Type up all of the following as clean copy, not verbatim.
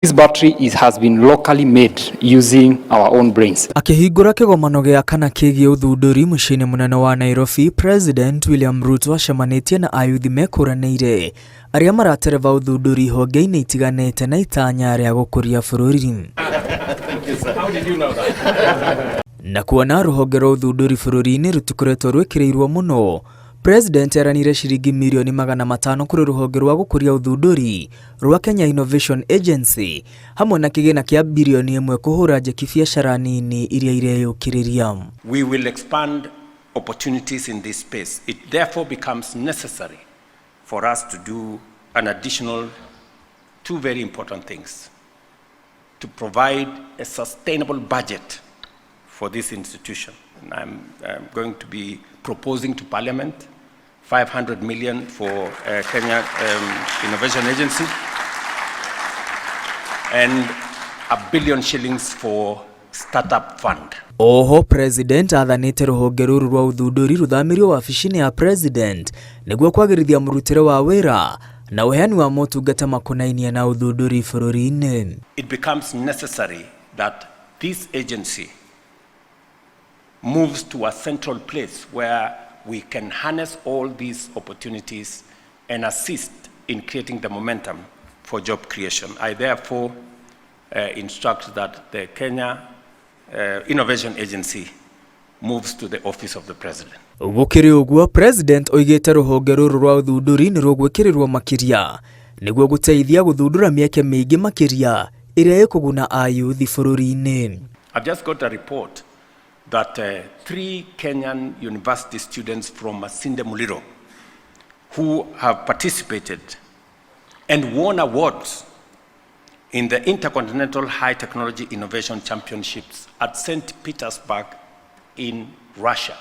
This battery has been locally made using our own brains. Akĩhingũra kĩgomano gĩa kana kĩgiĩ ũthundũri mũciĩ-inĩ mũnene wa Nairobi, President William Ruto acemanĩtie na ayuthi mekũranĩire arĩa maratereba ũthundũri honge-inĩ itiganĩte na itanya rĩa gũkũria bũrũri. Na kuona rũhonge rwa ũthundũri bũrũri-inĩ rũtikoretwo rwĩkĩrĩirwo mũno, President eranĩire ciringi mirioni 500 kũrĩ rũhonge rwa gũkũria ũthundũri rwa Kenya Innovation Agency hamwe na kĩgĩna kĩa birioni 1 kũhũra njeki biacara nini iria ireyũkĩrĩria. We will expand opportunities in this space. It therefore becomes necessary for us to do an additional two very important things. To provide a sustainable budget for this institution. And I'm going to be proposing to Parliament 500 million for Kenya Innovation Agency and 1 billion shillings for startup fund. Oho President athanĩte rũhonge rũrũ rwa ũthundũri rũthamĩrio wabici-inĩ ya President nĩguo kwagĩrithia mũrutĩre wa wĩra na ũheani wa motungata makonainie na ũthundũri bũrũri-inĩ. It becomes necessary that this agency moves to a central place where we can harness all these opportunities and assist in creating the momentum for job creation. I therefore instruct that the Kenya Innovation Agency moves to the office of the President. Gũkĩrĩ ũguo, President oigĩte rũhonge rũrũ rwa ũthundũri nĩ rũgwĩkĩrĩrwo makĩria nĩguo gũteithia gũthundũra mĩeke mĩingĩ makĩria ĩrĩa ĩkũguna ayuthi bũrũri-inĩ. I've just got a report that three Kenyan university students from Masinde Muliro who have participated and won awards in the Intercontinental High Technology Innovation Championships at St. Petersburg in Russia.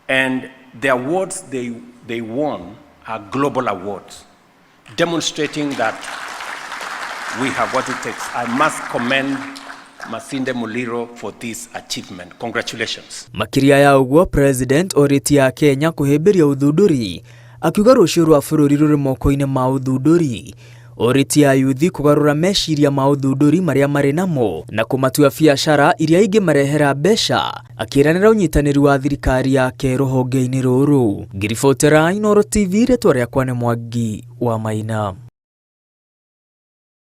And the awards they won are global awards, demonstrating that we have what it takes. I must commend Masinde Muliro for this achievement. Congratulations. Makĩria ya ũguo, President orĩtie Akenya kũhĩmbĩria ũthundũri, akiuga rũciũ rwa bũrũri rũrĩ moko-inĩ ma ũthundũri. Orĩtie ayuthi kũgarũra meciria ma ũthundũri marĩa marĩ namo na kũmatua biacara iria ingĩmarehera mbeca, akĩranĩra ũnyitanĩri wa thirikari yake rũhonge-inĩ rũrũ. Ngĩribotera Inooro TV, rĩtwa rĩakwa nĩ Mwangi wa Maina.